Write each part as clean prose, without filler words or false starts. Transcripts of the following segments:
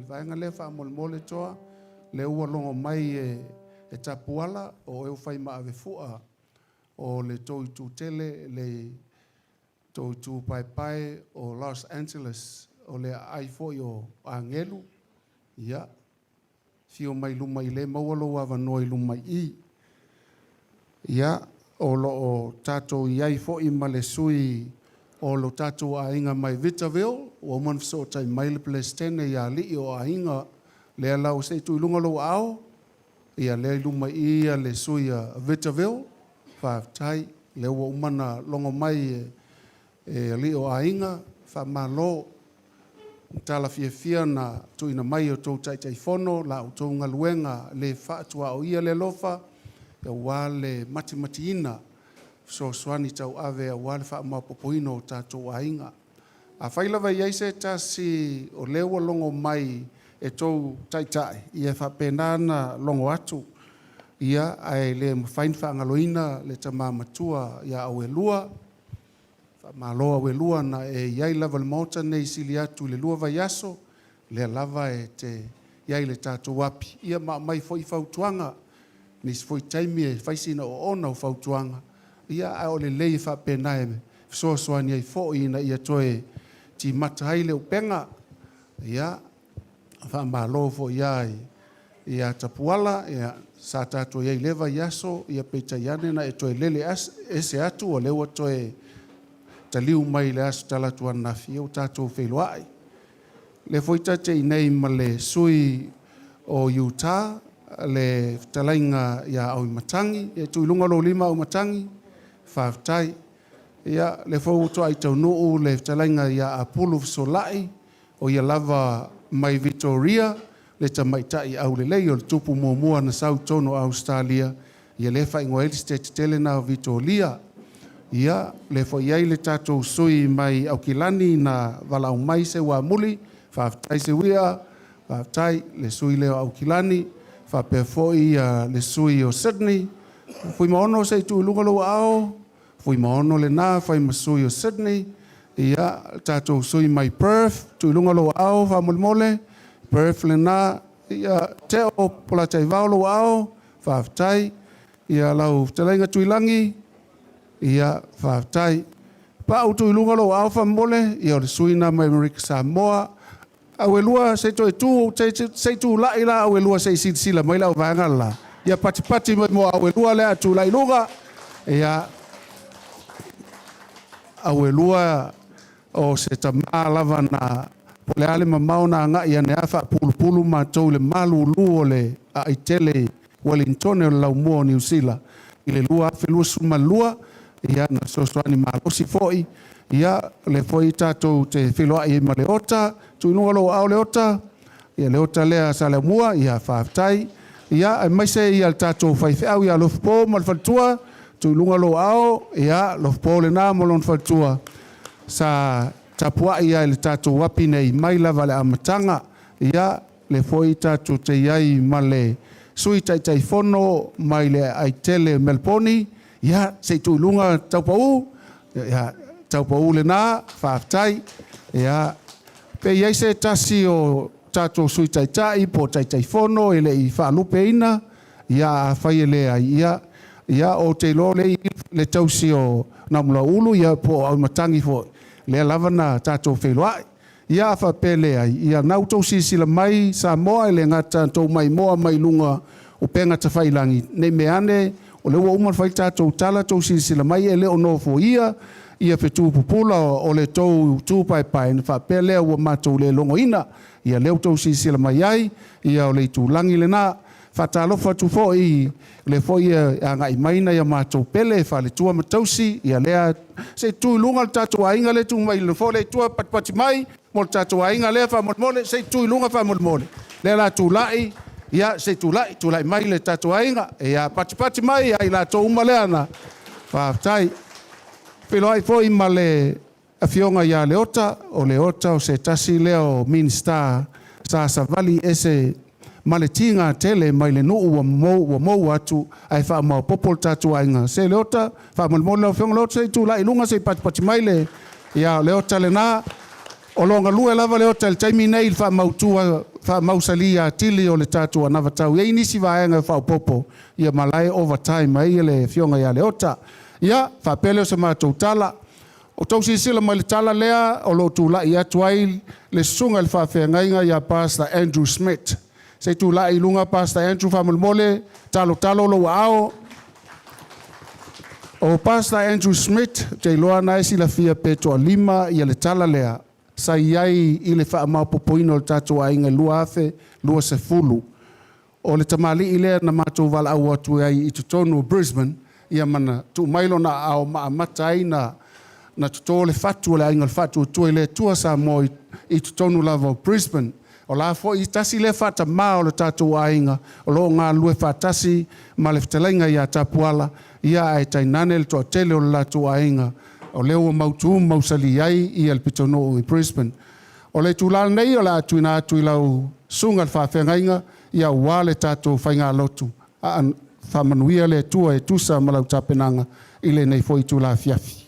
le vaega lea faamolemole Toa, lea ua logo mai e Tapuala o oe ua fai ma avefua o le tou itu tele, le tou itu paepae o Los Angeles, o le aai foi o agelu. Ia, afio mai luma i le maua lou avanoa i luma i i. Ia, o lo o tatou i ai foi ma le sui o lo tatou aiga mai Victorville, ua uma ona fesootai mai le Peresetene ia alii o aiga, lea la ua se i tuu i luga lou aao, ia lea i luma i i le sui a Victorville, faafetai, lea ua uma ona logo mai e alii o aiga, faamalo. Tala fiafia na tuuina mai e outou Taitaifono la outou galuega le faatuaoia le alofa, aua le matimatiina fesoasoani tauave aua le faamaopoopoina o tatou aiga. Afai lava e i ai se tasi o lea ua logo mai e tou taitai, ia e faapena ona logo atu, ia ae le mafai ona faagaloina le tama matua ia Auelua. Faamalo Auelua na e i ai lava i le Maota lenei e sili atu i le 2 vaiaso, lea lava e te i ai i le tatou api, ia ma aumai foi fautuaga. Nisi foi taimi e fai sina oona o fautuaga, ia ae o lelei e faapena e fesoasoani ai foi ina ia toe timata ai le upega. Ia, faamalo foi lava ia Tapuala, sa tatou i ai i lea vaiaso, ia peitai ane na e toe lele ese atu o lea ua toe taliu mai i le aso talaatu ananafi, ia ua tatou feiloai. Lea foi ta te i inei ma le sui o Utah, le fetalaiga ia Auimatagi. Ia tuu i luga lou lima Auimatagi, faafetai. Ia, lea foi ua toai taunuu le fetalaiga ia Apulu Fesolai, o ia lava mai Victoria, le tamaitai aulelei o le tupu muamua na sau i totonu o Ausetalia, ia lea e faaigoa ai le Setete tele lena o Vitoria. Ia, lea foi e i ai le tatou sui mai Aukilani na valaau mai Seuamuli, faafetai Seuia, faafetai le sui lea o Aukilani, faapea foi le sui o Sydney. Fuimaono, se i tuu i luga lou aao. Fuimaono lena, fai ma sui o Sydney. Ia, le tatou sui mai Perth, tuu i luga lou aao faamolemole. Perth lena. Ia, Teo Polataivao lou aao, faafetai. Ia, lau fetalaiga Tuilagi, ia, faafetai. Pau, tuu i luga lou aao faamolemole. Ia, o le sui lena mai Amerika Samoa. Auelua, se i toe tu, se i tulai la Auelua se i silasila mai le auvaega le la. Ia patipati mai mo Auelua lea a tulai i luga. Ia, Auelua o se tamā lava na po o le a le mamao na agai ane lava faapulupulu matou i le malulu o le aai tele i Ueligitone o le laumua o Niu Sila i le 2022, ia na fesoasoani malosi foi. Ia, o lea foi tatou te feiloai ai ma Leota. Tuu i luga lou aao Leota. Ia, Leota lea Saleaaumua, ia faafetai. Ia, aemaise le tatou faifeau ia Alofipo ma le faletua, tuu i luga lou aao. Ia, Alofipo lena ma lona faletua sa tapuai lava i le tatou api nei mai lava i le amataga. Ia, lea foi tatou te i ai ma le Sui Taitaifono mai le aai tele o Meleponi. Ia, se i tuu i luga Taupau. Ia, Taupau lena, faafetai. Ia, pe i ai se tasi o tatou Sui Taitai po o Taitaifono e le i faalupeina, ia afai e leai, ia ou te iloa o lea e i i le tausi o Namulauulu ia po o Auimatagi foi, lea lava na tatou feiloai. Ia a faapea e leai, ia na ua outou silasila mai Samoa e le gata na outou maimoa mai luga o upega tafailagi, ne i meaane o lea ua uma ona fai le tatou tala tou silasila mai e le o nofoia fetu pupula o le tou tu paepae, ona faapea lea ua matou le logoina. Ia lea ua outou silasila mai ai, ia o le itulagi lena. Faatalofa atu foi, o lea foi e agai mai nai a matou pele, faletua ma tausi, ia lea se i tu i luga le tatou aiga lea e tu mai i le nofoa lea i tua, patipati mai mo le tatou aiga lea faamolemole, se i tu i luga faamolemole. Lea o le a tulai, ia se i tulai, tulai mai le tatou aiga, ia patipati mai ia i latou uma lea na faafetai. Feiloai foi ma le afioga ia Leota, o Leota o se tasi lea o Minisita sa savali ese ma le tiga tele mai le nuu ua mou atu ae faamaopoopo le tatou aiga. Se Leota, faamolemole lau afioga Leota, se i tulai i luga se i patipati mai le... Ia, o Leota lena. O lo o galue lava Leota i le taimi nei i le faamautu faamausali atili o le tatou anavatau. E i ai nisi vaega e faaopoopo, ia ma o la e overtime ai le Afioga ia Leota. Ia, faapea lea o se matou tala. Ua outou silasila mai i le tala lea o lo o tulai atu ai le susuga i le faafeagaiga ia Pastor Andrew Smith. Se i tulai i luga Pastor Andrew faamolemole, talotalo lou aao. O Pastor Andrew Smith, ou te iloa na e silafia pe toalima ia le tala lea sa i ai i le faamaopoopoina o le tatou aiga i le 2020. O le tamalii lea na matou valaau atu ai i totonu o Brisbane, ia ma na tuu mai lona aao ma amata ai na toto le fatu o le Aiga o le Faatuatua i le Atua Samoa i totonu lava o Brisbane. O la foi tasi lea faatamā o le tatou aiga o lo o galulue faatasi ma le fetalaiga ia Tapuala, ia ae tainane le toatele o le latou aiga o lea ua mautu ma mausali ai le pitonuu i Brisbane. O le itula lenei o le a tuuina atu i lau susuga i le faafeagaiga aua le tatou faigalotu. Faamanuia le Atua e tusa ma lau tapenaga i lenei foi itula afiafi.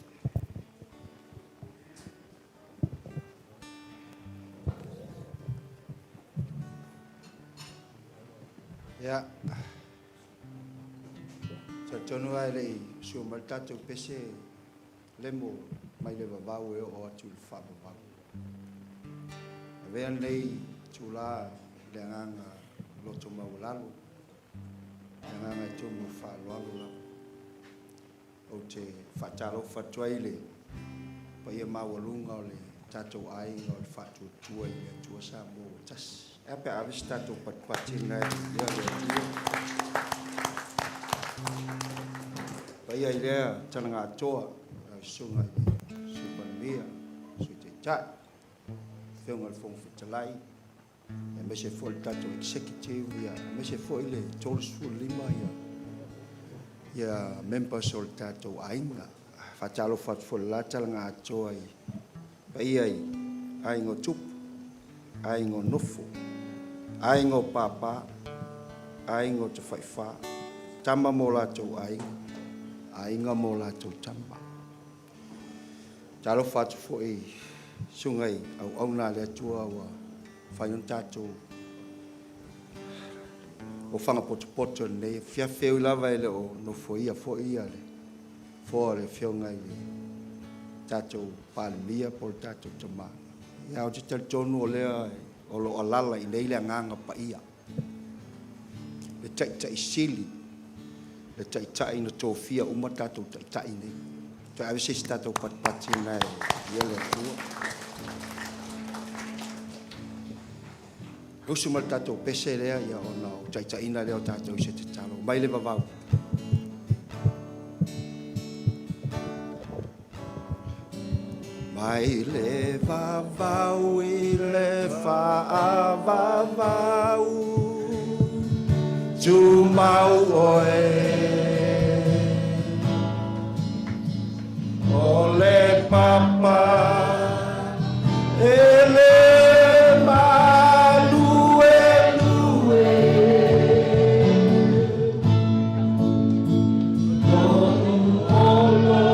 Ia, talitonu lava e le i sua mai le tatou pese lemo mai le vavau e oo atu i le faavavau. Avea lenei itula i le agaga loto maualalo, le agaga e tumu faaaloalo lava. Ou te faatalofa atu ai i le paia maualuga o le tatou aiga o le Faatuatua i le Atua Samoa ua tasi. Ae a pe a ave se tatou patipati lena e viia le Atua. Paia i lea talaga atoa, lau Susuga i le Sui Palemia, Sui Taitai, Afioga i le Fofoga Fetalai, aemaise foi le tatou executive, aemaise foi le 35 members o le tatou aiga. Faatalofa atu foi i le la talaga atoa i paia i aiga o Tupu, aiga o Nofo, aiga o Papa, aiga o Tafaifa, tama ma o latou aiga, aiga ma o latou tama. Talofa atu foi i susuga i auauna a le Atua ua mafai ona tatou ofaga potopoto i lenei afiafi. E ui lava e le o nofoia foi le nofoa o le Afioga i le tatou Palemia po o le tatou Tama, ae ou te talitonu o lea o lo o alaala i inei le Agaga Paia, le Taitai Sili, le Taitai na tofia uma tatou Taitai nei. Toe ave se isi tatou patipati lena e viia le Atua. Usu mai le tatou pese lea, ia ona o taitaiina lea o tatou i se tatalo. Mai le vavau. Mai le vavau i le faavavau, tumau oe. O le papa e le maluelue. Lo'u olo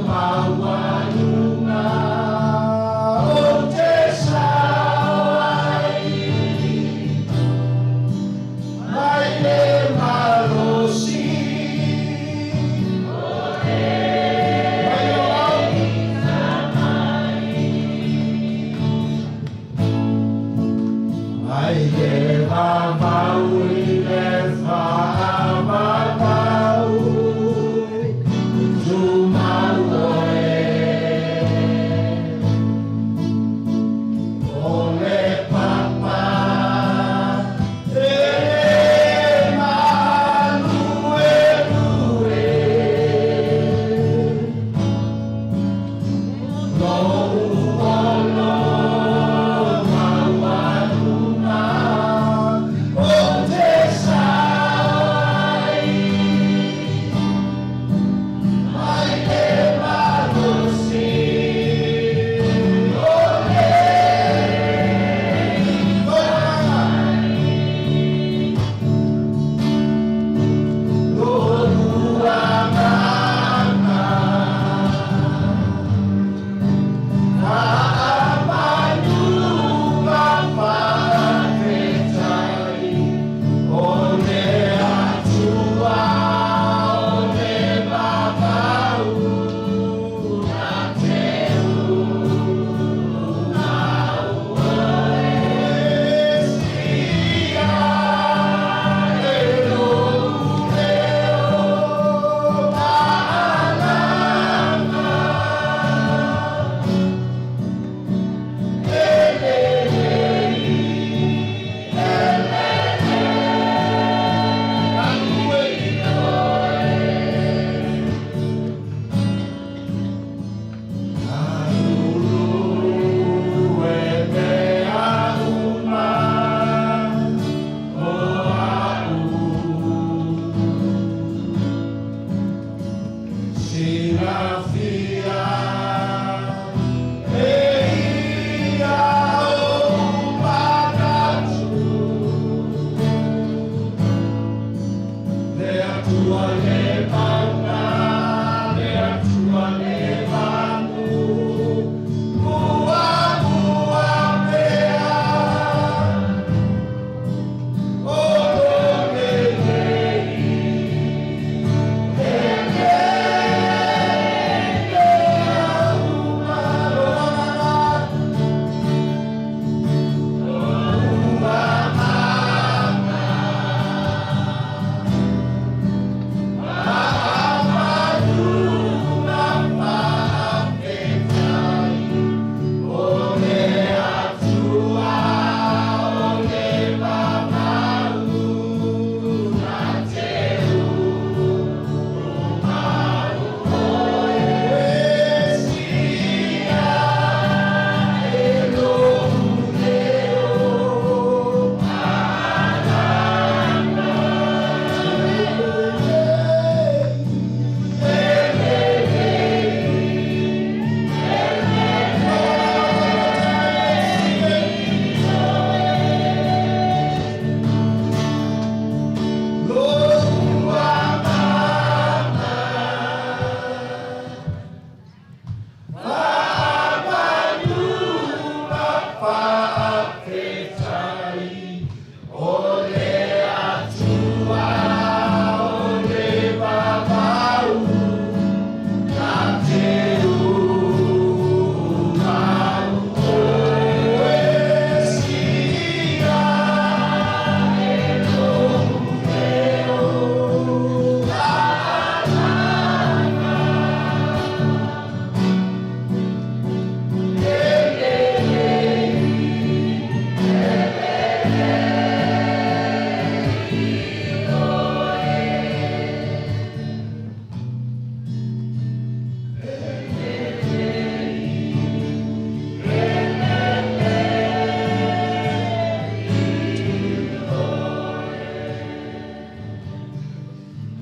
maualuga ou te sao ai mai le malosi mai olau.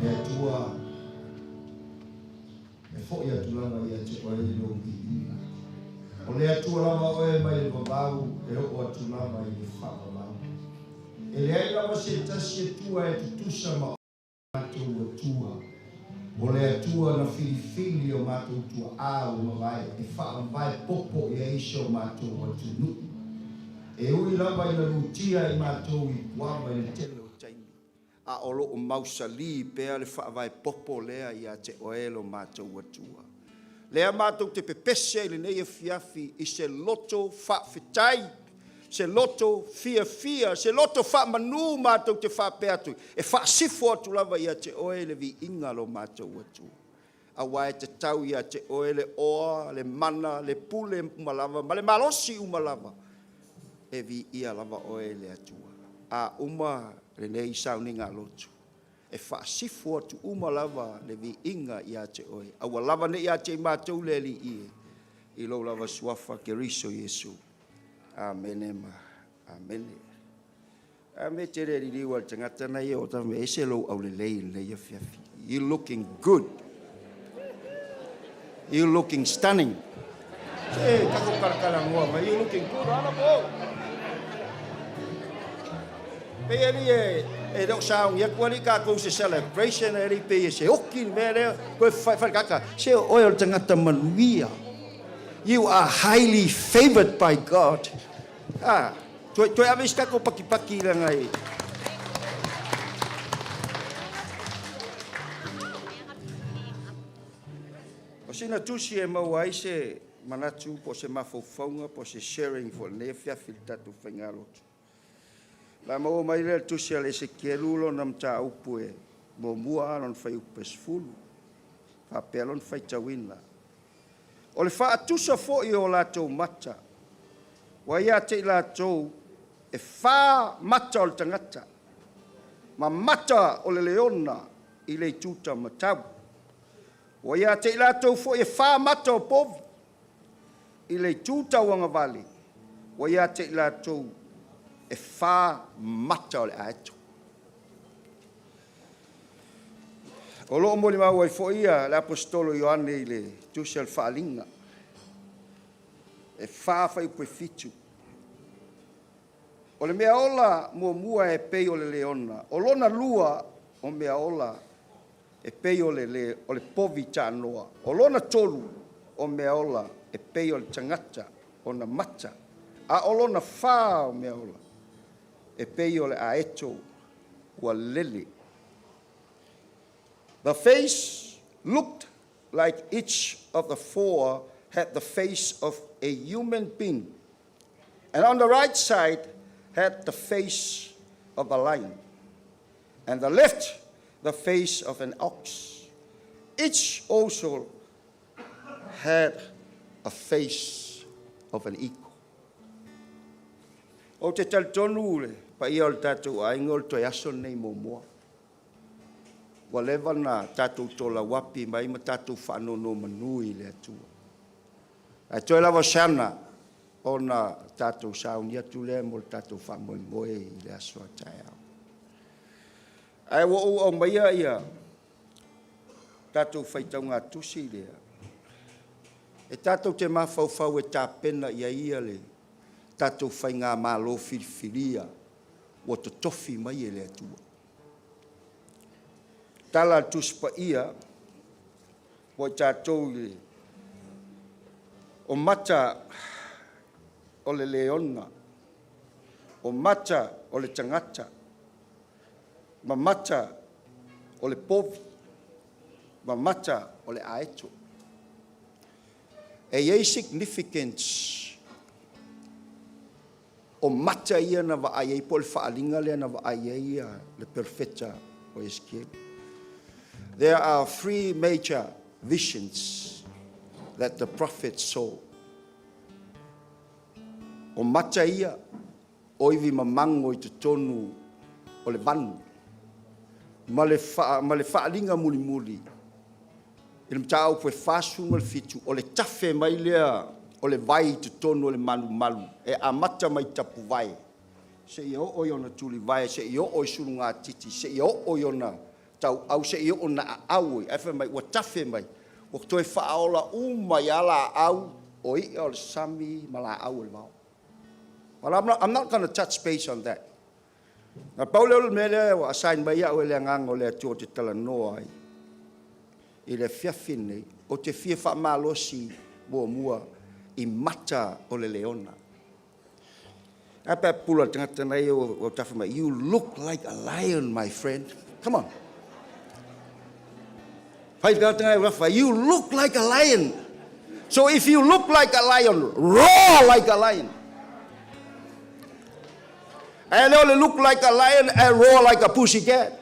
Le Atua e fo'i atu lava ia te Oe i Lou viiga. O le Atua lava Oe mai le vavau e oo atu lava i le faavavau. E leai lava se tasi Atua e tutusa ma matou Atua. O le Atua na filifili o matou tua'a ua mavae e faavavae popo i ai si o matou atunuu. E ui lava ina lutia i matou i puava i le tele o taimi, a o lo o mausali pea le faavae popo lea ia te Oe lo matou Atua. Lea matou te pepese ai i lenei afiafi i se loto faafetai, se loto fiafia, se loto faamanu matou te faapea atu, e faasifo atu lava ia te Oe le viiga lo matou Atua. Aua e tatau ia te Oe le oa, le mana, le pule uma lava ma le malosi uma lava, e viia lava Oe le Atua. A uma lenei sauniga lotu, e faasifo atu uma lava le viiga ia te Oe. Aua lava ne i ia te i matou le Alii e, i lou lava suafa Keriso Iesu. Amene ma amene. A me te le liliu a le tagata na ia o ta me ese lou aulelei i lenei afiafi. You looking good. You looking stunning. Se, tatou kalakalanoa mai. You looking good, ala po. Pei ali e, e le o sauni atu ali kākou se celebration, ali pei e se oki le mea lea, koe whai whai kaka. Se oe o le tagata manuia. You are highly favored by God. Ah, toe, toe ave isi tatou pakipaki langa i. O sina tusi e maua ai se manatu po o se mafaufauga po o se sharing foi lenei afiafi i le tatou faigalotu. La maua mai lea le tusi a le Esekielu lona mataupu e muamua lona fuaiupu e 10. Faapea lona faitauina. O le faatusa foi o latou mata, ua ia te i latou e fa mata o le tagata, ma mata o le leona i le itu taumatau. Ua ia te i latou foi e fa mata o povi i le itu tauagavale, ua ia te i latou e fa mata o le aeto. O lo o molimau ai foi ia le Aposetolo Ioane i le tusi o le Faaaliga, e fa fuaiupu e 7. O le mea ola muamua e pei o le leona, o lona lua o mea ola e pei o le, le, o le povi taanoa. O lona tolu o mea ola e pei o le tagata ona mata, a o lona fa o mea ola e pei o le aeto ua lele. The face looked like each of the four had the face of a human being, and on the right side had the face of a lion, and the left the face of an ox. Each also had a face of an eagle. Ou te talitonu le paia o le tatou aiga o le toe aso lenei muamua. Ua leva na tatou tolauapi mai ma tatou faanonomanu i le Atua. Ae toe lava o se ana ona tatou sauni atu lea mo le tatou faamoemoe i le aso a taeao. Ae ua ou aumaia ia tatou faitauga tusi lea, e tatou te mafaufau e tapena i ai ia le tatou faigamalo filifilia ua totofi mai e le Atua. Tala a le Tusi Paia mo i tatou i le o mata o le leona, o mata o le tagata, ma mata o le povi, ma mata o le aeto. E i ai significance o mata ia na vaai ai po o le faaaliga lea na vaai ai le perofeta o Esekiele. There are three major visions that the prophet saw. O mata ia o ivi mamago i totonu o le vanu ma le, ma le faaaliga mulimuli i le mataupu e 47, o le tafe mai lea o le vai i totonu o le malumalu e amata mai tapuvae seia oo i ona tulivae, seia oo i sulugatiti, seia oo i ona tauau, seia oo ina aau ai, ae fai mai ua tafe mai, ua toe faaola uma ai lava laau o i'a o le sami ma laau o le vao. But I'm not going to touch base on that. Na pau lea o le mea lea ua assign mai au e le Agaga o le Atua ou te talanoa ai i le afiafi lenei, ou te fia faamalosi muamua i mata o le leona. A pe a pupula le tagata na ia ua tafa mai, you look like a lion, my friend. Come on. Fai le tagata na ia, you look like a lion. So if you look like a lion, roar like a lion. Ae le o le look like a lion and roar like a pussycat.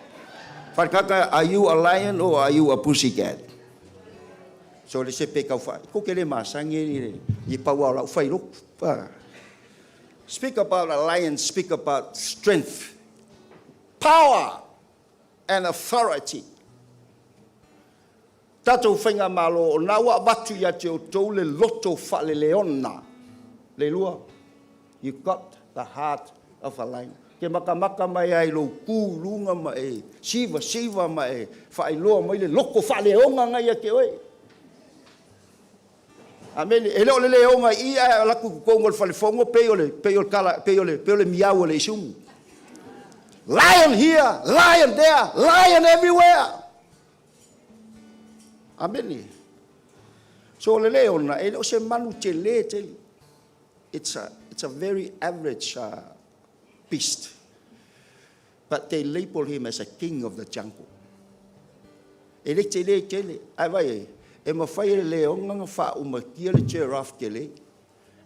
Fai le tagata, are you a lion or are you a pussycat? So le se pe kau wha, ko ke le masangi ni le, i pau au lau whai roku. Speak about a lion, speak about strength, power and authority. Tatou faigamalo, o na ua avatu ia te outou le loto faaleleona. Le lua, you got the heart of a lion. Ke makamaka mai ai lou ku luga ma e siva siva ma e faailoa mai le loto faaleoga ngai ia te oe. Amene. E le o le leoga i i ae ala atu i totonu o le falefono pei o le pei o le kala pei o le pei o le miau a le isumu. Lion here, lion there, lion everywhere. Amene. So o le leona e le o se manu tele tele. It's a very average beast. But they label him as a king of the jungle. E le tele tele. Ae vai e, e mafai e le leoga na faaumakia le giraffe tele.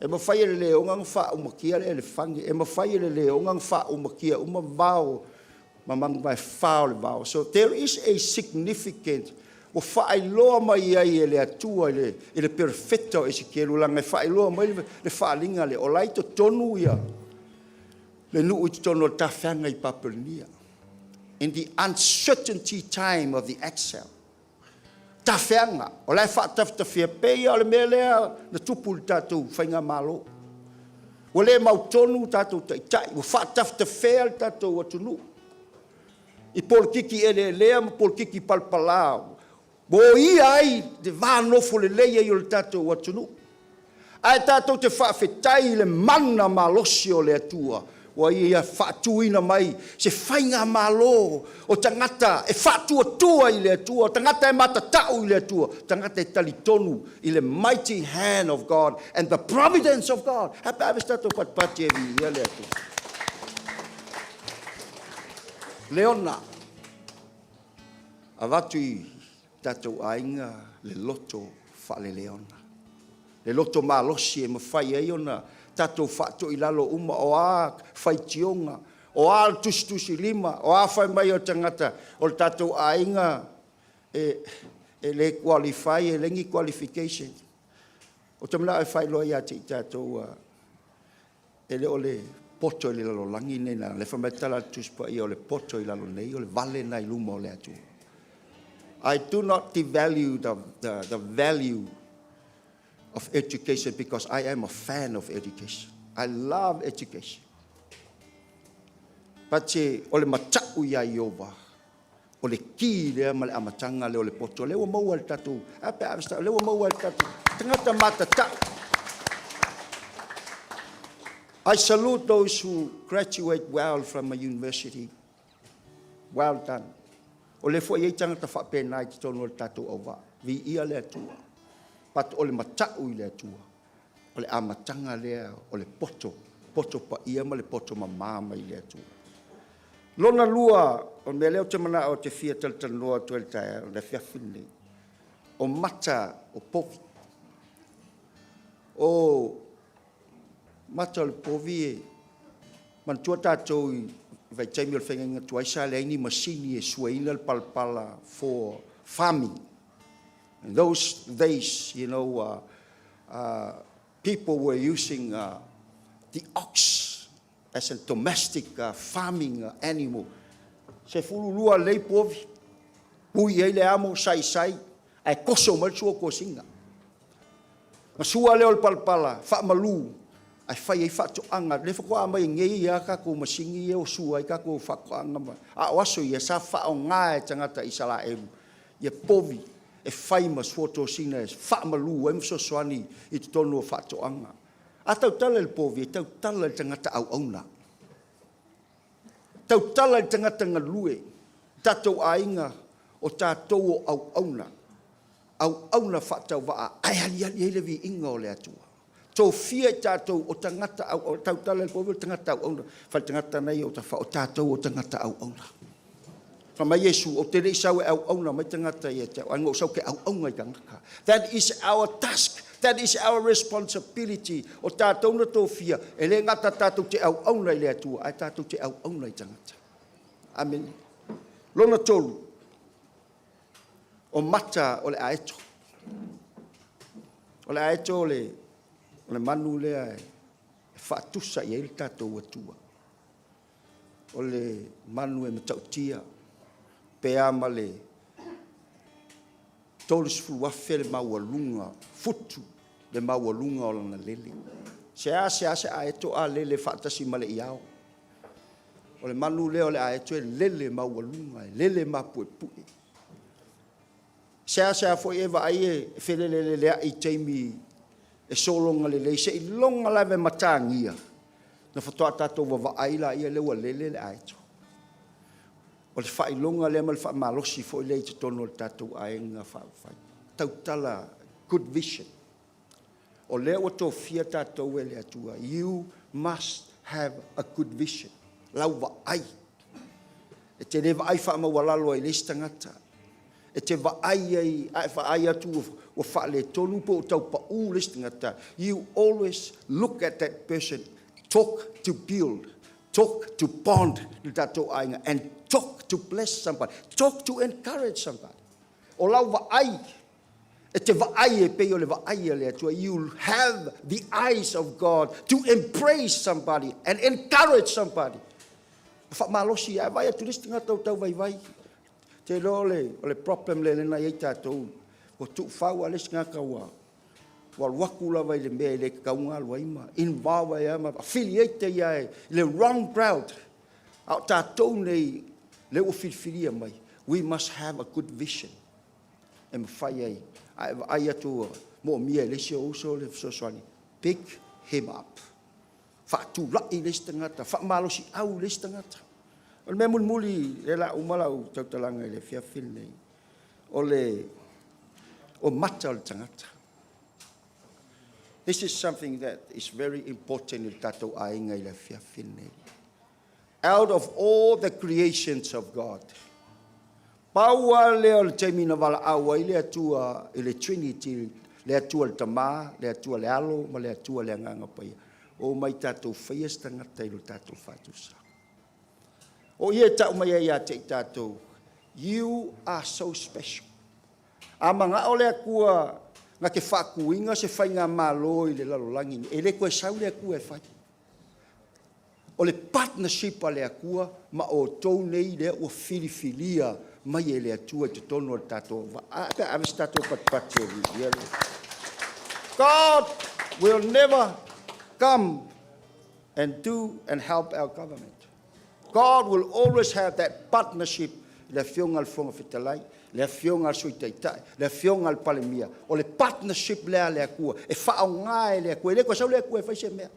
E mafai e le leoga na faaumakia le elefani. E mafai e le leoga na faaumakia uma vao ma manu vae fa o le vao. So there is a significant ua faailoa mai ai e le Atua i le, i le perofeta o Esekielu, laga e faailoa mai le, le faaaliga lea, o la e i totonu ia le nuu i totonu o le tafeaga i Papelonia. In the uncertainty time of the exile. Tafeaga, o la e faatafetafea pei o le mea lea na tupu i le tatou faigamalo. Ua le mautonu tatou taitai, ua faatafetafea le tatou atunuu i polokiki eleelea ma polokiki palapala, ua oia ai le va nofo lelei ai o le tatou atunuu. Ae tatou te faafetai i le mana malosi o le Atua, Ua Ia faatuina mai se faigamalo o tagata e faatuatua i le Atua, o tagata e matatau i le Atua, tagata e talitonu i le mighty hand of God and the providence of God. Ae pe a ave se tatou patipati e viia le Atua. Leona, avatu i tatou aiga le loto faaleleona, le loto malosi e mafai ai ona tatou faatoilalo uma, o a faitioga, o a le tusitusilima, o a fai mai o tagata o le tatou aiga e le qualify, e leai ni qualification. Ou te manao e faailoa ia te i tatou, e le o le poto i le lalolagi lenei, leaga o lea e fai mai le tala a le Tusi Paia, o le poto i lalo nei, o le vale lena i luma o le Atua. I do not devalue the value of education because I am a fan of education. I love education. But o le matau ia Ieova, o le ki lea ma le amataga lea o le poto. Lea ua maua e le tatou, a pe a ave se lea ua maua e le tatou tagata matatau. I salute those who graduate well from a university. Well done. O lea foi e i ai tagata faapena i totonu o le tatou auvaa. Viia le Atua. But o le matau i le Atua, o le amataga lea o le poto, poto paia ma le poto mama mai le Atua. Lona lua, o le mea lea ou te manao ou te fia talatalanoa atu ai i le taeao, le afiafi lenei, o mata o povi. O mata o le povi e manatua tatou i vaitaimi o le feagaiga tuai sa leai ni masini e suaina le palapala for farming. In those days, people were using the ox as a domestic farming animal. 12 lelei povi, pui ai le amo, saisai, ae koso mai le sua kosiga. Na sua lea o le palapala, faamalu, ae fai ai faatoaga. O lea faatoa mai nei lava tatou masini ia ua sua ai tatou faatoaga. A o aso ia, sa faaaoga e tagata Isaraelu ia povi e fai ma suatosina e faamalu ai ma fesoasoani i totonu o faatoaga. A tautala i le povi, e tautala i le tagata auauna, tautala i le tagata galue. Tatou aiga, o tatou o auauna, auauna faatauvaa ae aliali ai le viiga o le Atua. Tofia i tatou o tagata auauna. Tautala i le povi o le tagata auauna. Fale tagata na ia o tafa, o tatou o tagata auauna. Fai mai Iesu, ou te le i sau e auauna mai tagata ia te au, ae na ou sau ke auauna i tagata. That is our task. That is our responsibility. O tatou na tofia, e le gata tatou te auauna i le Atua, ae tatou te auauna i tagata. Amen. Lona tolu, o mata o le aeto. O le aeto o le manu lea e faatusa i ai le tatou Atua. O le manu e matautia, pe a ma le 30,000 le maualuga, futu le maualuga o lana lele. Se a se a se aeto a lele faatasi ma le iao. O le manu lea o le aeto e lele maualuga, e lele mapuepue. Se a se a foi e vaai e feleleleai i taimi e sologa lelei, seiloga lava e matagia, na faatoa tatou vavaai laia lea ua lele le aeto. O le faailoga lea ma le faamalosi foi lea i totonu o le tatou aiga faaupufai. Tautala good vision. O lea ua tofia tatou e le Atua. You must have a good vision. Lau vaai. E te le vaai faamaualalo ai i le isi tagata. E te vaai ai, a e vaai atu ua faaletonu po o tau pau le isi tagata. You always look at that person. Talk to build. Talk to bond le tatou aiga. And talk to bless somebody. Talk to encourage somebody. O lau vaai, e te vaai e pei o le vaai a le Atua. You have the eyes of God to embrace somebody and encourage somebody. Faamalosi ai vai atu le isi tagata o tau vaivai. Te iloa o le problem le lena i ai tatou. Ua tuufau a le isi tagata ua alu atu lava i le mea e le tatau ona alu ai ma involve ai ma affiliate ia i le wrong crowd. A o tatou nei, lea ua filifilia mai, we must have a good vision. E mafai ai. A e vaai atu ua moomia e le isi ou uso le fesoasoani, pick him up. Faatulai le isi tagata, faamalosiau le isi tagata. O le mea mulimuli lea o le a uma lau tautalaga i le afiafi lenei, o le o mata o le tagata. This is something that is very important i le tatou aiga i le afiafi lenei. Out of all the creations of God, pau lava lea o le taimi na valaau ai le Atua i le Trinity, le Atua le Tama, le Atua le Alo ma le Atua le Agaga Paia, omai tatou faia se tagata i lo tatou faatusa. O ia e tau mai ai ia te i tatou, you are so special. A manao le Atua na te faatuina se faigamalo i le lalolagi, e le toe sau le Atua e fai. O le partnership a le Atua ma outou nei lea ua filifilia mai e le Atua i totonu o le tatou vaa. Pe ave se tatou patipati e viia le. God will never come and do and help our government. God will always have that partnership, le Afioga i le Fofoga Fetalai, le Afioga i le Sui Taitai, le Afioga i le Palemia. O le partnership lea a le Atua, e faaaoga e le Atua, e le toe sau le Atua e fai se mea.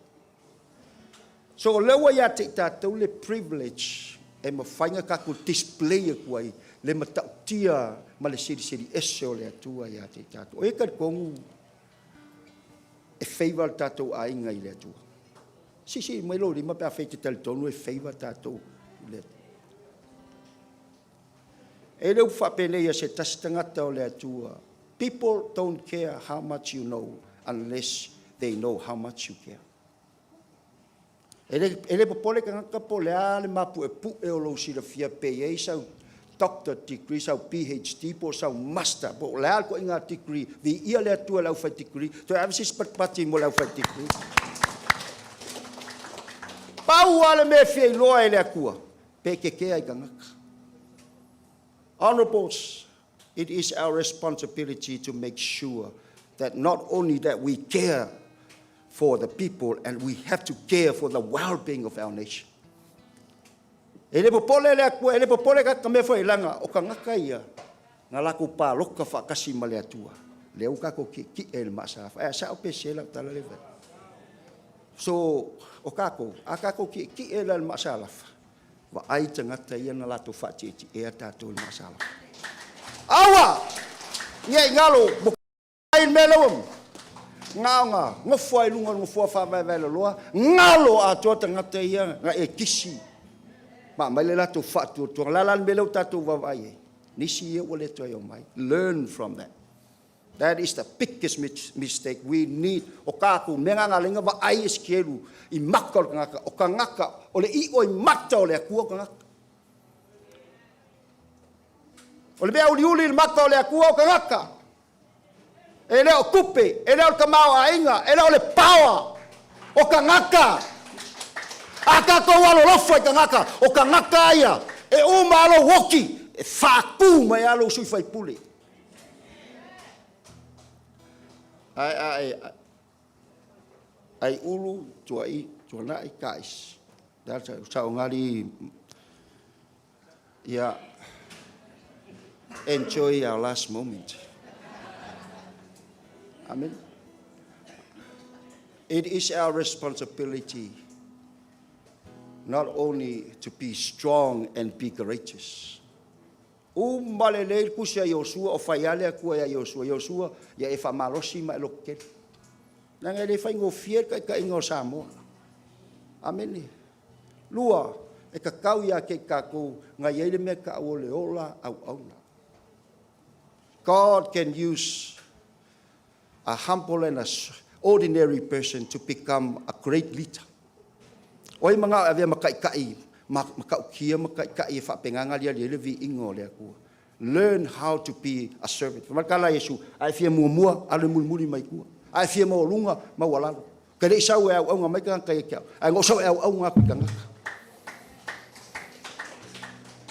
So o lea ua ia te i tatou le privilege e mafai ona tatou display atu ai le matautia ma le silisili ese o le Atua ia te i tatou. O ai e talitonu e favour le tatou aiga i le Atua? Siisii mai lou lima pe afai e te talitonu e favour tatou i le Atua. E le upu faapenei a se tasi tagata o le Atua, people don't care how much you know unless they know how much you care. E le popole tagata po o le a le mapuepue o lou silafia, pe i ai sau doctor degree, sau PhD po o sau master, po o le a le ituaiga degree, viia le Atua i le aufai degree, toe ave se isi patipati mo le aufai degree. Pau lava le mea e fia iloa e le Atua, pe kekea i tagata. Honorables, it is our responsibility to make sure that not only that we care for the people and we have to care for the well-being of our nation. E le popole le Atua, e le popole ka mea foi laga o tagata ia na latou paloka faatasi ma le Atua. Lea ua tatou tietie i le maasalafa. Ae sao pe sese lau tala le fai? So, o tatou, a tatou tietie la i le maasalafa, vaai tagata ia na latou faatietiea tatou i le maasalafa. Aua! Ia i galo, ai le mea lea ua gaoga nofo ai luga o le nofoa faavaevaeloloa, galo atoa tagata ia na e kisi ma aumai le latou faatuatuaga. O le a la le mea lea ua tatou vaavaai i ai? Nisi ia ua le toe omai. Learn from that. That is the biggest mistake we need. O tatou mea na na vaai e sikelu i maka o le tagata. O tagata, o le io i mata o le Atua o tagata. O le mea uliuli i le mata o le Atua o tagata. E le o tupe, e le o le tamaoaiga, e le o le power o tagata. A tatou alolofa i tagata, o tagata ia e uma lou oki, e faatu mai lava lou sui faipule. Ai ai ai ulu tuai tuanai kais. Saogali ia enjoy our last moment. Amen. It is our responsibility not only to be strong and be courageous. Uma lelei le tusi a Iosua o fai lava le Atua ia Iosua, Iosua, ia e faamalosi ma e lototele. Leaga e le faigofie le taitaiga o Samoa. Amene. Lua, e tatau ia te i tatou na i ai le mea taua o le ola auauna. God can use a humble and a ordinary person to become a great leader. O ai manao e avea ma taitai ma matautia ma taitai e faapegaga aliali ai le viiga o le Atua? Learn how to be a servant. Fai mai le tala a Iesu, a e fia muamua, alu e mulimuli mai tua. A e fia maualuga, maualalo. Te le i sau e auauga mai tagata ia te au, ae na ou sau e auauga atu i tagata.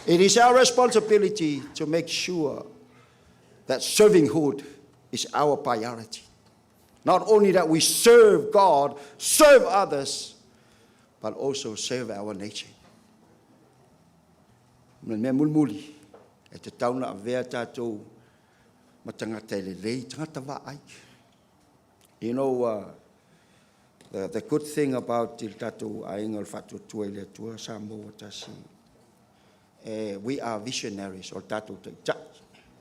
It is our responsibility to make sure that servanthood is our priority. Not only that we serve God, serve others, but also serve our nation. Ma le mea mulimuli, e tatau ona avea tatou ma tagata e lelei, tagata vaai. The good thing about i le tatou aiga o le Faatuatua i le Atua Samoa Ua Tasi, we are visionaries. O le tatou taitai,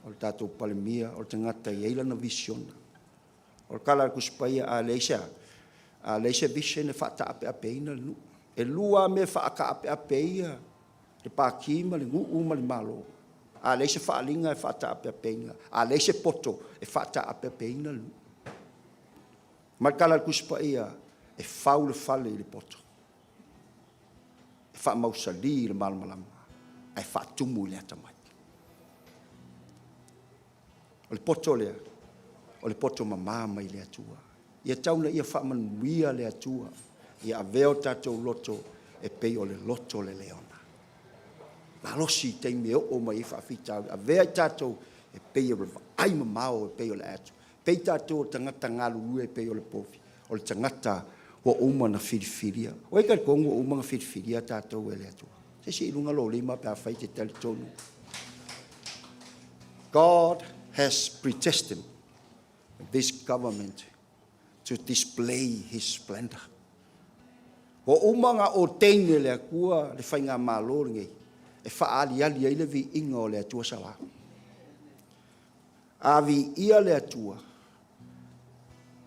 o le tatou Palemia, o le tagata e i ai lana visiona. O le tala a le Tusi Paia, a leai se a? A leai se vision e faataapeapeina le nuu. E lua lava mea e faataapeape ai le pati ma le nuu ma le Malo. A leai se faaaliga e faataapeapeina, a leai se poto e faataapeapeina le nuu. Ma le tala a le Tusi Paia, e fau le fale i le poto, e faamausali i le malamalama, ae faatumu i le atamai. O le poto lea, o le poto mama mai le Atua. Ia tau ina ia faamanuia le Atua, ia avea o tatou loto e pei o le loto o le leona. Malosi i taimi e oo mai ai faafitauli. Avea i tatou e pei o le vaai mamao e pei o le atu. Pei tatou o tagata galulue e pei o le povi, o le tagata ua uma ona filifilia. O ai e talitonu ua uma ona filifilia tatou e le Atua? Se isi i luga lou lima pe afai e te talitonu. God has predestined this government to display his splendor. Ua uma ona ordain e le Atua le faigamalo lenei e faaaliali ai le viiga o le Atua Sala. A viia le Atua,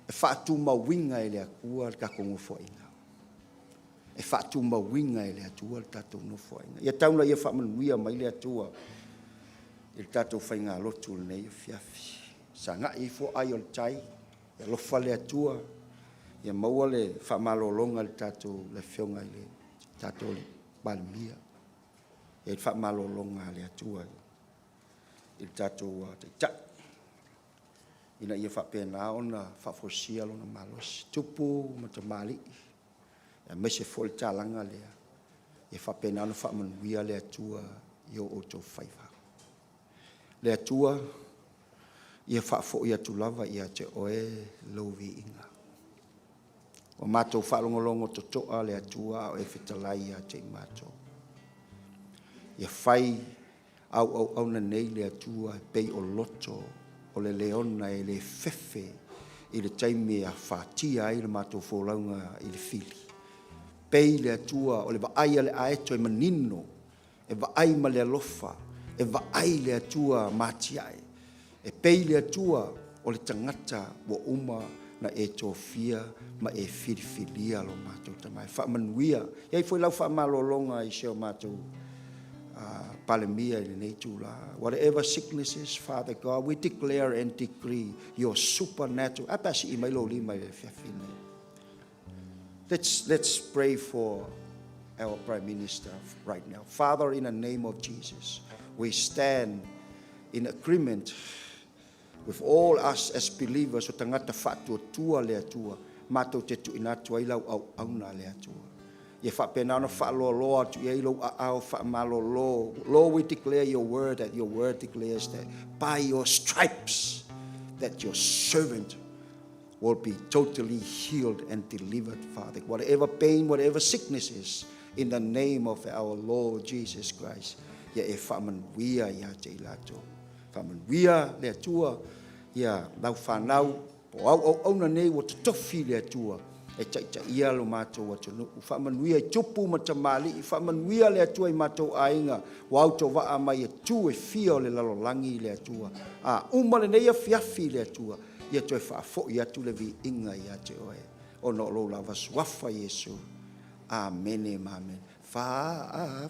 e faatumauina e le Atua le tatou nofoaiga. E faatumauina e le Atua le tatou nofoaiga. Ia tau ina ia faamanuia mai le Atua i le tatou faigalotu i lenei afiafi. Sagai ifo ai o le tai, ia alofa le Atua, ia maua le faamalologa i le tatou le Afioga i le tatou Palemia. Ia i le faamalologa a le Atua i le tatou Taitai, ina ia faapena ona faafoisia lona malosi, tupu ma tamalii, aemaise foi le talaga lea, ia faapena ona faamanuia le Atua i o outou faiva. Le Atua, ia faafoi atu lava ia te oe lou viiga. Ua matou faalogologo totoa le Atua a o e fetalai ia te i matou. Ia fai au auauna nei le Atua e pei o loto o le leona e le fefe i le taimi e afatia ai le matou folauga i le fili. Pei le Atua o le vaai a le aeto e manino, e vaai ma le alofa, e vaai le Atua matiae. E pei le Atua o le tagata ua uma na e tofia ma e filifilia lo matou tama. E faamanuia. E i ai foi lau faamalologa i si o matou Palemia i lenei itula. Whatever sicknesses, Father God, we declare and decree your supernatural. A pe a sii mai lou lima i le afiafi lenei. Let's pray for our Prime Minister right now. Father, in the name of Jesus, we stand in agreement with all us as believers o tagata faatuatua le Atua, matou te tuuina atu ai lau auauna le Atua. Ia faapena ona faaloaloa atu i ai lou aao faamalolo. Lord, we declare your word, that your word declares that by your stripes that your servant will be totally healed and delivered, Father. Whatever pain, whatever sickness is, in the name of our Lord Jesus Christ, ia e faamanuia ia te i latou. Faamanuia le Atua ia lau fanau, po au auauna nei ua totofi le Atua e taitaia lo matou atunuu. Faamanuia i tupu ma tamalii, faamanuia le Atua i matou aiga ua autovaa mai e tu e fia o le lalolagi le Atua. A uma lenei afiafi le Atua, ia toe faafoi atu le viiga ia te oe, ona o lou lava suafa Iesu. Amene ma amene. Faafetai.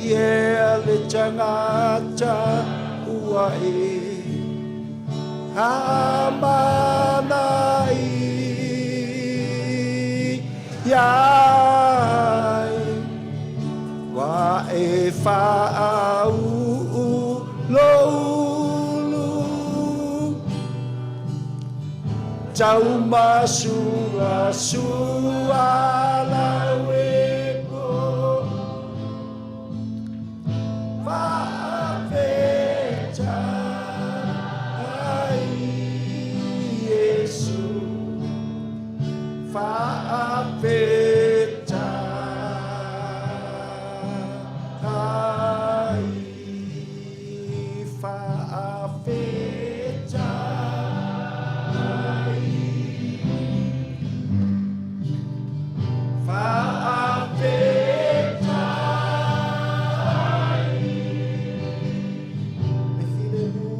Ia le tagata ua e amanai ai, ua e faauu lou ulu. Taumasua lau e Faafetai Iesu. Faafetai. Faafetai. Faafetai. Le filemu.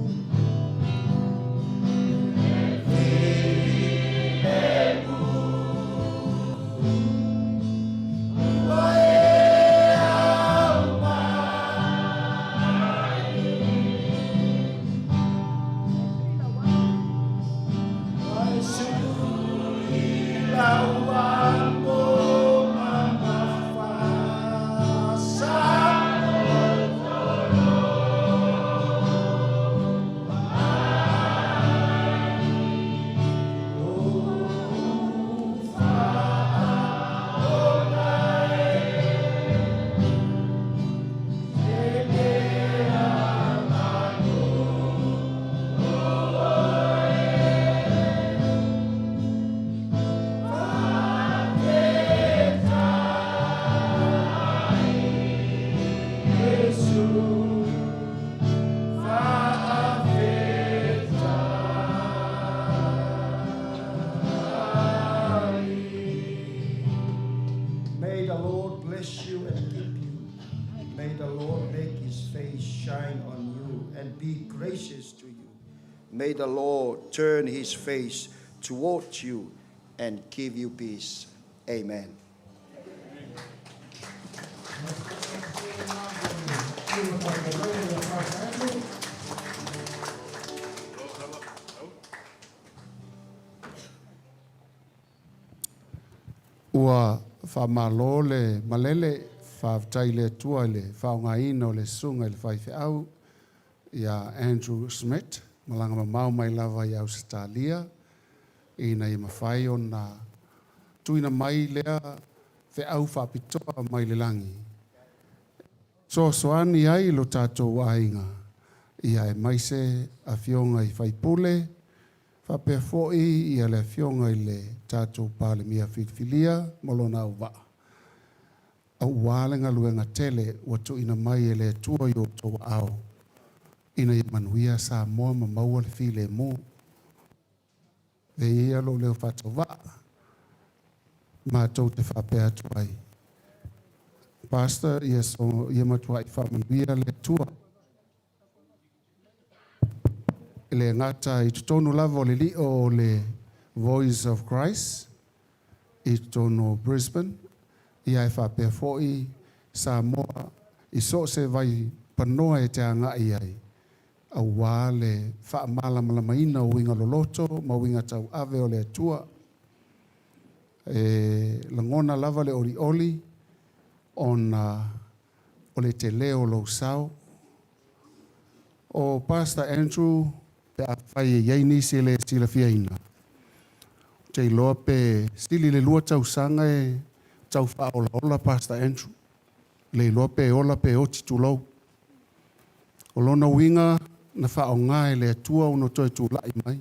Filemu. Ua e aumai. Ai sui lau amo mamafa sa. Iesu. Faafetai. May the Lord bless you and keep you. May the Lord make his face shine on you and be gracious to you. May the Lord turn his face towards you and give you peace. Amen. Ua faamalo le malele, faafetai i le Atua i le faaaogaina o le susuga i le faifeau ia Andrew Smith, malaga mamao mai lava i Ausetalia, ina ia mafai ona tuuina mai lea feau faapitoa mai le lagi. Fesoasoani ai lo tatou aiga, ia aemaise afioga i faipule, faapea foi ia le afioga i le tatou Palemia filifilia ma lona auvaa, aua le galuega tele ua tuuina mai e le Atua i o outou aao, ina ia manuia Samoa ma maua le filemu. Avea ia lou leo faatauvaa, matou te faapea atu ai. Pastor, ia, so, ia matuai faamanuia le Atua. E le gata i totonu lava o le lio o le Voice of Christ i totonu o Brisbane, ia e faapea foi Samoa i so o se vai panoa e te agai ai, aua le faamalamalamaina o uiga loloto ma uiga tauave o le Atua. E lagona lava le olioli ona o le tele o lou sao. O Pastor Andrew, pe afai e i ai nisi e le silafiaina, ou te iloa pe sili le 2 tausaga e tau faaolaola Pastor Andrew. Le iloa pe ola pe oti tulou. O lona uiga na faaaoga e le Atua ona toe tulai mai.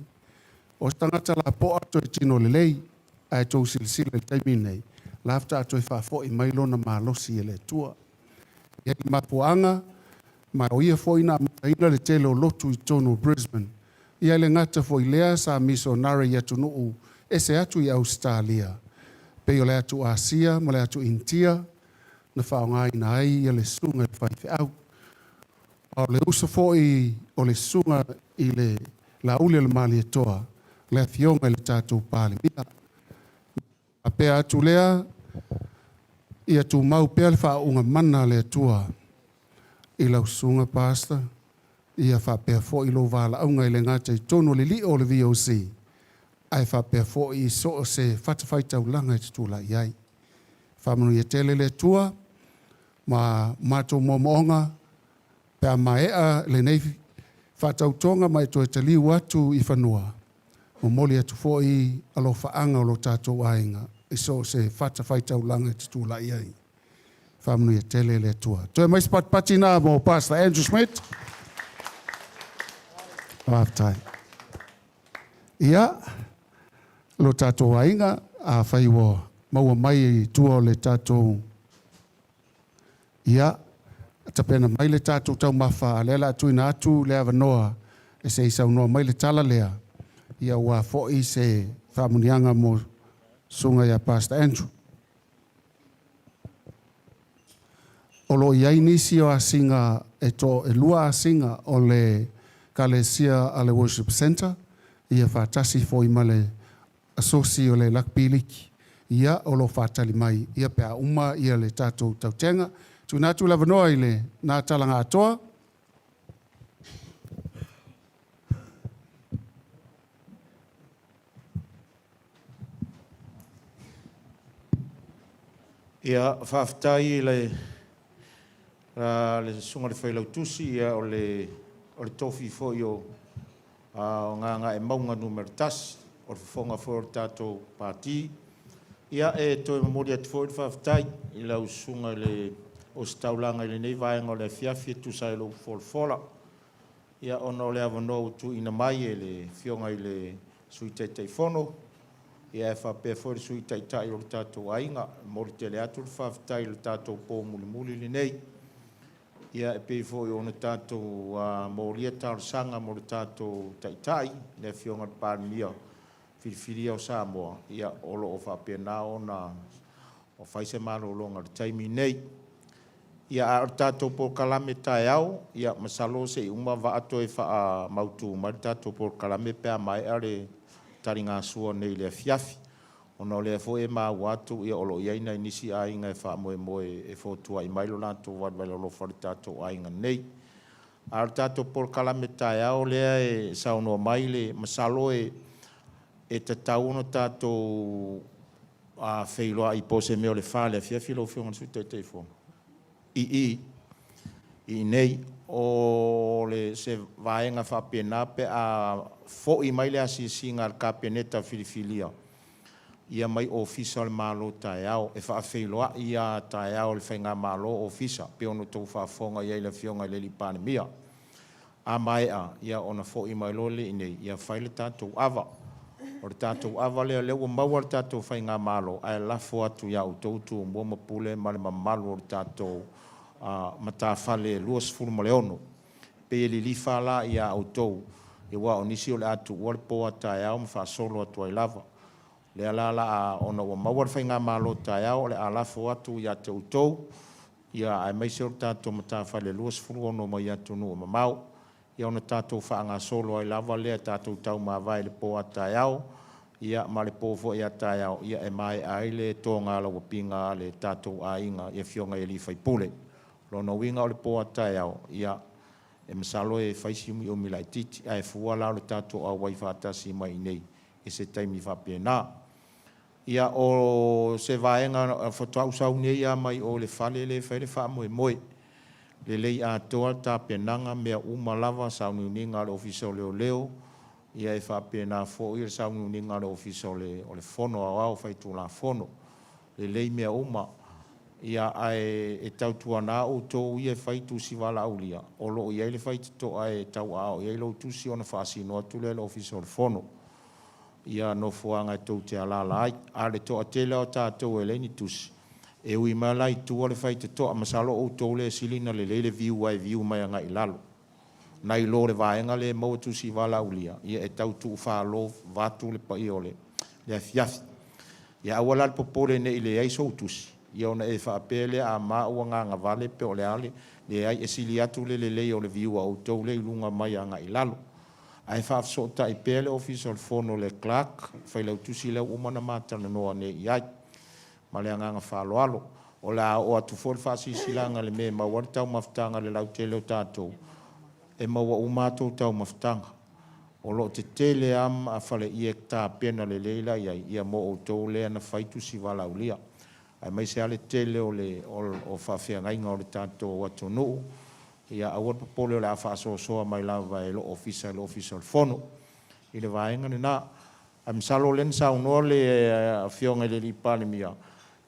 O se tagata lapoa toe tino lelei, ae tou silasila i le taimi nei, la faatoa toe faafoi mai lona malosi e le Atua. E i ai le mafuaaga, ma o ia foi na amataina le tele o lotu i totonu o Brisbane. Ia e le gata foi i lea sa missionary i atunuu ese atu i Ausetalia, pei o le atu Asia ma le atu Initia, na faaaogaina ai ia le susuga i le faifeau. A o le uso foi o le susuga i le Laauli o le Malietoa, le afioga i le tatou Palemia. Faapea atu lea, ia tumau pea le faauuga mana a le Atua i lau susuga Pastor, ia faapea foi lou valaauga e le gata i totonu o le lio o le VOC, ae faapea foi i so o se fatafaitaulaga e te tulai ai. Faamanuia tele le Atua ma matou moomooga pe a maea lenei faatautoga ma e toe taliu atu i fanua. Momoli atu foi alofaaga o lo tatou aiga i so o se fatafaitaulaga e te tulai ai. Faamanuia tele le Atua. Toe mai se patipati na mo Pastor Andrew Smith. Faafetai. Ia, lo tatou aiga, afai ua maua mai i tua o le tatou, ia, tapena mai le tatou taumafa, a lea la tuuina atu le avanoa e se i saunoa mai le tala lea, ia ua foi se faamuniaga mo susuga ia Pastor Andrew. O lo o i ai nisi o asiga e to e lua asiga o le Kalesia a le Worship Center, ia faatasi foi ma le asosi o le Lakpi Liki. Ia, o lo o faatali mai, ia pe a uma ia le tatou tautega. Tuuina atu le avanoa i le na talaga atoa. Ia, faafetai i le susuga i le Failautusi, ia, o le tofi foi o Gagaemauga Nu.1, o le fofoga foi o le tatou Pati. Ia, e toe momoli atu foi le faafetai i lau susuga i le Ositaulaga i lenei vaega o le afiafi e tusa ai o lou folafola, ia, ona o le avanoa ua tuuina mai e le Afioga i le Sui Taitaifono, ia, e faapea foi le Sui Taitai o le tatou aiga. E momoli tele atu le faafetai i le tatou po mulimuli lenei. Ia, e pei foi ona tatou molia talosaga mo le tatou Taitai, le Afioga i le Palemia filifilia o Samoa, ia, o lo o faapena ona fai se malologa i le taimi lenei. Ia, a o le tatou polokalame taeao, ia masalo se i uma Vaa toe faamautu mai le tatou polokalame pe a maea le taligasua nei i le afiafi, ona o lea foi e maua atu o lo o i ai nai nisi aiga e faamoemoe e fotuai mai lo latou vaivai alofa i le tatou aiga nei. A o le tatou polokalame taeao lea e saunoa mai le… Masalo e tatau ona tatou feiloai po o se mea o le 4 i le afiafi lau Afioga i le Sui Taitaifono i inei. O se vaega faapena pe a foi mai le asiasiga a le Kapeneta filifilia mai Ofisa o le Malo taeao. E faafeiloai lava taeao i le Faigamalo Ofisa, e pei ona outou faafofoga i ai i le Afioga i le Palemia. A maea ona foi mai loa lea i inei fai le tatou ava. O le tatou ava lea, o lea ua maua le tatou Faigamalo, ae lafo atu ia outou Tumua ma Pule ma le mamalu o le tatou matafale e 26. E pei e lilifa la ia outou, aua o nisi o le a tuua le po a taeao ma faasolo atu ai lava. O lea la ona ua maua le Faigamalo taeao, o le a lafo atu ia te outou, aemaise o le tatou matafale e 26 mai atunuu e mamao, ia ona tatou faagasolo ai lava lea, tatou taumavae i le po a taeao ma le po foi a taeao, e maea ai le togalauapiga a le tatou aiga i afioga i sui usufono. O lona uiga o le po a taeao, ia e masalo e fai si umiumi laitiiti, ae fua la o le tatou auai faatasi mai i inei i se taimi faapena. Ia, o se vaega faatoa ou sau nei lava mai o i le fale lea e fai ai le faamoemoe, lelei atoa le tapenaga, mea uma lava, sauniuniga a le Ofisa o Leoleo, e faapena foi le sauniuniga a le Ofisa o le Fono Aoao Faitulafono. Lelei mea uma, ae tautuana outou ia e fai tusi valaaulia, o lo o i ai le faitotoa e tauaao i ai lau tusi ona faasino atu lea i le Ofisa o le Fono i nofoaga e tou te alaala ai. A o le toatele lava o tatou e leai ni tusi, e ui mai la i tua le faitotoa. Masalo o outou lea e sili ona lelei le viu aua e viu mai agai i lalo, nai lo le vaega lea e maua tusi valaaulia, ia e tau tuufalo vaeatu le paia o le afiafi. Ia aua la le popole ne i leai sou tusi, ia ona e faapea lea a ma ua gagavale pe o le a le… Leai, e sili atu le lelei o le viu a outou lea i luga mai agai i lalo. Ae faafesootai pea le Ofisa o le Fono i le Clerk, le Failautusi lea ua uma ona ma talanoa nei i ai. Ma le agaga faaaloalo. O le a oo atu foi le faasilasilaga i le mea e maua ai le taumafataga i le lautele o tatou, e maua uma a outou taumafataga. O lo o tetele lava faleie tapena lelei la e i ai mo outou lea na fai tusi valaaulia, aemaise lava le tele o faafeagaiga o le tatou atunuu. Ia aua le popole o le a faasoasoa mai lava e lou Ofisa i le Ofisa o le Fono i le vaega lena. Ae masalo o lea na saunoa le Afioga i le alii Palemia,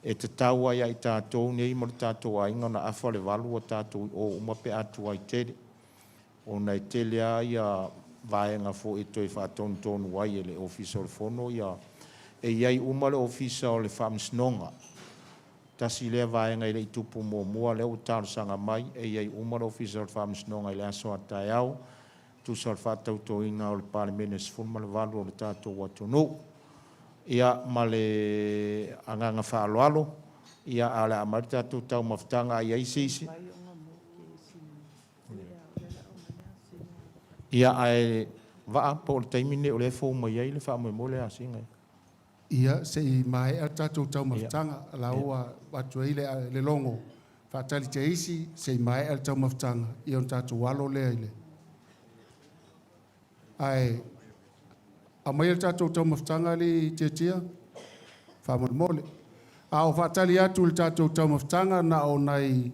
e tatau lava ia i tatou nei ma le tatou aiga ona afa le 8:00 ua tatou i o uma pe a tuai tele, ona e tele lava vaega foi e toe faatonutonu ai e le Ofisa o le Fono. E i ai uma le Ofisa o le Faamasinoga, tasi lea vaega e le i tupu muamua, lea ua talosaga mai e i ai uma le Ofisa o le Faamasinoga i le aso a taeao, e tusa o le faatautoina o le Palemene 18 o le tatou atunuu. Ia ma le agaga faaaloalo, ia ae o le a aumai le tatou taumafataga. A i ai se isi… Ia, ae Vaa po o le taimi lenei o lea e fou mai ai le faamoemoe lea a Asiga e… Ia, se i maea le tatou taumafataga, o la ua avatu ai le logo faatali teisi se i maea le taumafataga ia ona tatou alo lea i le… Ae aumaia le tatou taumafataga alii Tiatia faamolemole. A o faatali atu i le tatou taumafataga, na o nai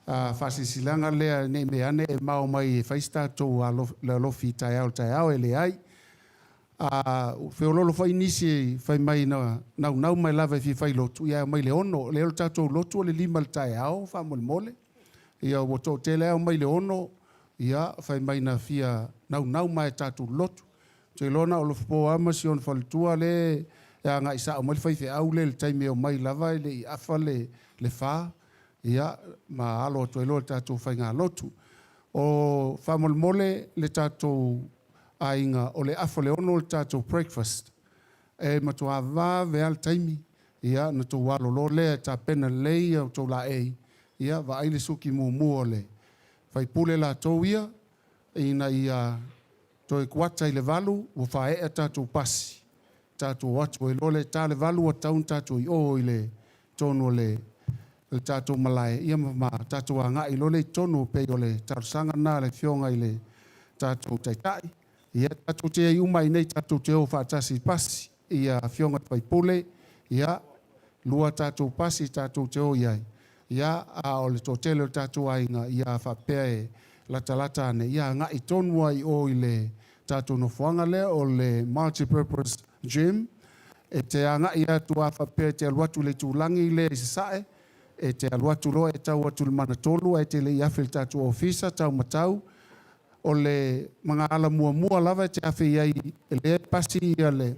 faasilasilaga lea ne i meaane e mao mai e fai se tatou alofi taeao i le taeao, e leai. A feoloolo foi nisi fai mai na naunau mai lava e fia fai lotu, ia e omai i le 6:00. O lea o le tatou lotu o le 5:00 i le taeao faamolemole. Ia ua toatele lava e omai i le 6:00, ia fai mai na fia naunau mai lava e tatou lotu. Ou te iloa na o Lofopo lava ma si ona faletua lea e agai sao mai le faifeau lea i le taimi e omai lava e le i afa le 4:00, ia ma alo atu ai loa i le tatou faigalotu. O faamolemole le tatou aiga, o le afa i le 6:00 le tatou breakfast. E matua vave lava le taimi, ia ona outou alo loa lea e tapena lelei a outou laei, ia vaai le suki mumu a le faipule latou ia, ina ia toe kuata i le 8:00 ua faaee tatou pasi, tatou o atu ai loa lea. E ta le 8:00 ua tatau ona tatou i o i le totonu o le tatou malae, ia ma tatou agai loa lea i totonu e pei o le talosaga lena a le Afioga i le tatou Taitai. Ia, tatou te i ai uma lava i inei tatou te o faatasi i pasi, afioga i sui usufono, ia, lua tatou pasi tatou te o i ai, a o le toatele o le tatou aiga, ia a faapea e latalata ane, ia agai tonu lava i o i le tatou nofoaga lea o le multipurpose gym. E te agai atu a faapea e te alu atu i le itulagi lea i sasae, e te alu atu loa e tau atu i le magatolu ae te le i afe i le tatou ofisa, tau matau, o le magaala muamua lava e te afe i ai lea e pasi le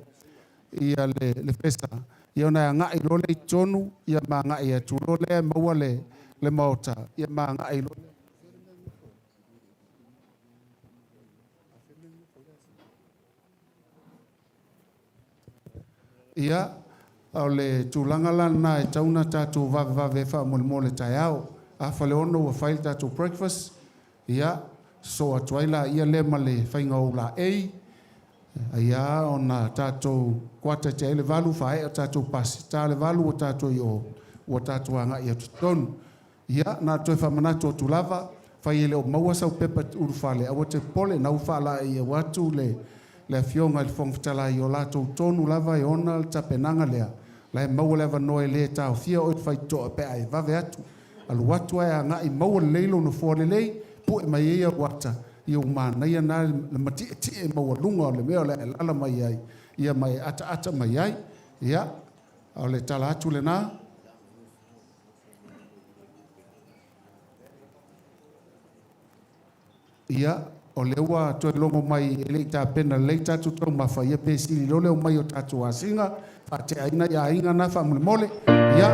pesa, ia ona e agai loa lea i totonu ma agai atu loa lea maua le maota, ma agai loa. Ia, o le tulaga la lena e tatau ona tatou vavevave ai faamolemole taeao. Afa i le 6:00 ua fai le tatou breakfast, ia, sosoo atu ai laia lea ma le faiga o ulaei, ia ona tatou kuata tea ai le 8:00 faaee tatou pasi, ta le 8:00 ua tatou i o, ua tatou agai atu i totonu. Ia, na ona toe faamanatu atu lava, fai e le o maua sau pepa ulufale, aua te popole, na ua faalaei atu le Afioga i le Fofoga Fetalai, o latou tonu lava e ona le tapenaga lea, la e maua le avanoa e le taofia oe e le faitotoa pe a e vave atu. Alu atu ae agai maua lelei lou nofoa lelei, pue mai ai au ata, ia ua manaia lena le matietie maualuga o le mea o le a e alaala mai ai, ia ma e ataata mai ai. Ia, o le tala atu lena. Ia, o lea ua toe logo mai e le i tapena lelei tatou taumafa, ia pe sili loa le omai o tatou asiga, faateaina aiga na faamolemole. Ia,